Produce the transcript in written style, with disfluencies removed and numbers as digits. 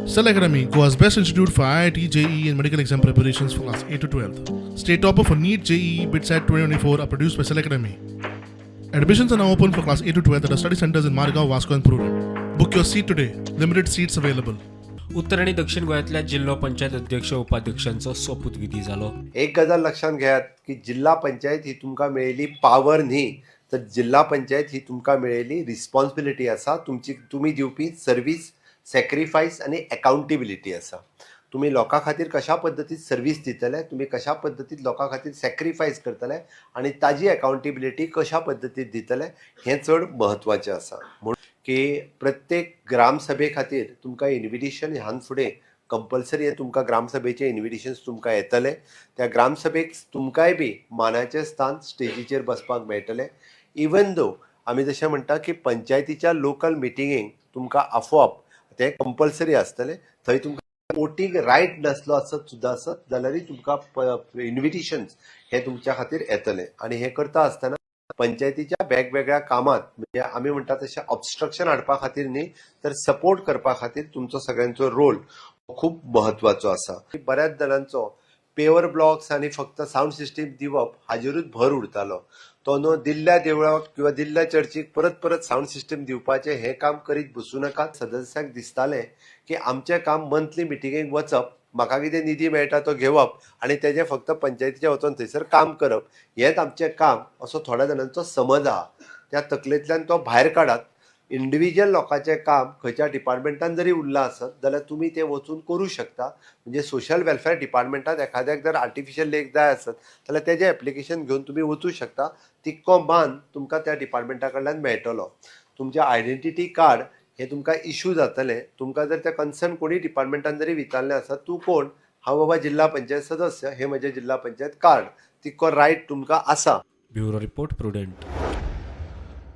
Cell Academy, Goa's best institute for IIT, JEE, and medical exam preparations for class 8 to 12. State topper for NEET, JEE, BITSAT 2024 are produced by Cell Academy. Admissions are now open for class 8 to 12 at our study centers in Margao, Vasco, and Prudent. Book your seat today. Limited seats available. उत्तर आनी दक्षिण गोंयांतल्या जिल्लो पंचायत अध्यक्ष उपाध्यक्षांचो सोपूतविधी जालो. एक गजाल लक्षात घेयात की जिल्हा पंचायत ही तुमकां मेळिल्ली पावर न्ही, तर जिल्हा पंचायत ही तुमकां मेळिल्ली रिस्पॉन्सिबिलिटी आसा. तुमची तुमी दिवपी सर्वीस, सॅक्रिफायस आनी एकाउंटेबिलिटी आसा. तुमी लोकां खातीर कशा पद्दतीन सर्वीस दितले, तुमी कशा पद्दतीन लोकां खातीर सॅक्रिफायस करतले आनी ताजी एकाउंटेबिलिटी कशा पद्दतीन दितले हें चड म्हत्वाचें आसा. म्हणून की प्रत्येक ग्रामसभे खातीर तुमकां इन्विटेशन ह्यान फुडें कंपल्सरी हें तुमकां ग्रामसभेचें इन्विटेशन्स तुमकां येतलें. त्या ग्रामसभेक तुमकांय बी मानाचें स्थान स्टेजीचेर बसपाक मेळटलें. इवन दो आमी जशें म्हणटा की पंचायतीच्या लोकल मिटिंगेक तुमकां आफोवप तें कंपल्सरी आसतलें. थंय तुमकां वोटींग रायट नासलो आसत सुद्दां आसत जाल्यारूय तुमकां इन्विटेशन्स हें तुमच्या खातीर येतलें. आनी हें करता आसतना पंचायतीच्या वेगवेगळ्या कामांत, म्हणजे आमी म्हणटा तशें ऑबस्ट्रक्शन हाडपा खातीर न्ही, तर सपोर्ट करपा खातीर तुमचो सगळ्यांचो रोल खूब म्हत्वाचो आसा. बऱ्याच जाणांचो पेवर ब्लॉक्स आनी फक्त सावंड सिस्टीम दिवप हाजेरूच भर उरतालो. तो न्हू दिल्ल्या देवळाक किंवा दिल्ल्या चर्चीक परत परत सावंड सिस्टीम दिवपाचें हें काम करीत बसूं नाकात. सदस्यांक दिसतालें की आमचें काम मंथली मिटिंगेक वचप, म्हाका कितें निधी मेळटा तो घेवप आनी तेजें फक्त पंचायतीचें वचोन थंयसर काम करप हेंच आमचें काम, असो थोड्या जाणांचो समज आहा. त्या तकलेंतल्यान तो भायर काडात. इंडिविज्युअल लोकांचें काम खंयच्या डिपार्टमेंटान जरी उरलां आसत जाल्यार तुमी तें वचून करूं शकता. म्हणजे सोशल वेलफेअर डिपार्टमेंटात एखाद्याक जर आर्टिफिशियल लेक जाय आसत जाल्यार तेजें एप्लिकेशन घेवन तुमी वचूं शकता. तितको मान तुमकां त्या डिपार्टमेंटा कडल्यान मेळटलो. तुमचें आयडेंटिटी कार्ड हें तुमकां इशू जातलें. तुमकां जर त्या कन्सर्न कोणूय डिपार्टमेंटान जरी विचारलें आसत, तूं कोण? हांव बाबा जिल्हा पंचायत सदस्य, हें म्हजें जिल्हा पंचायत कार्ड. तितको रायट तुमकां आसा. Bureau report, Prudent.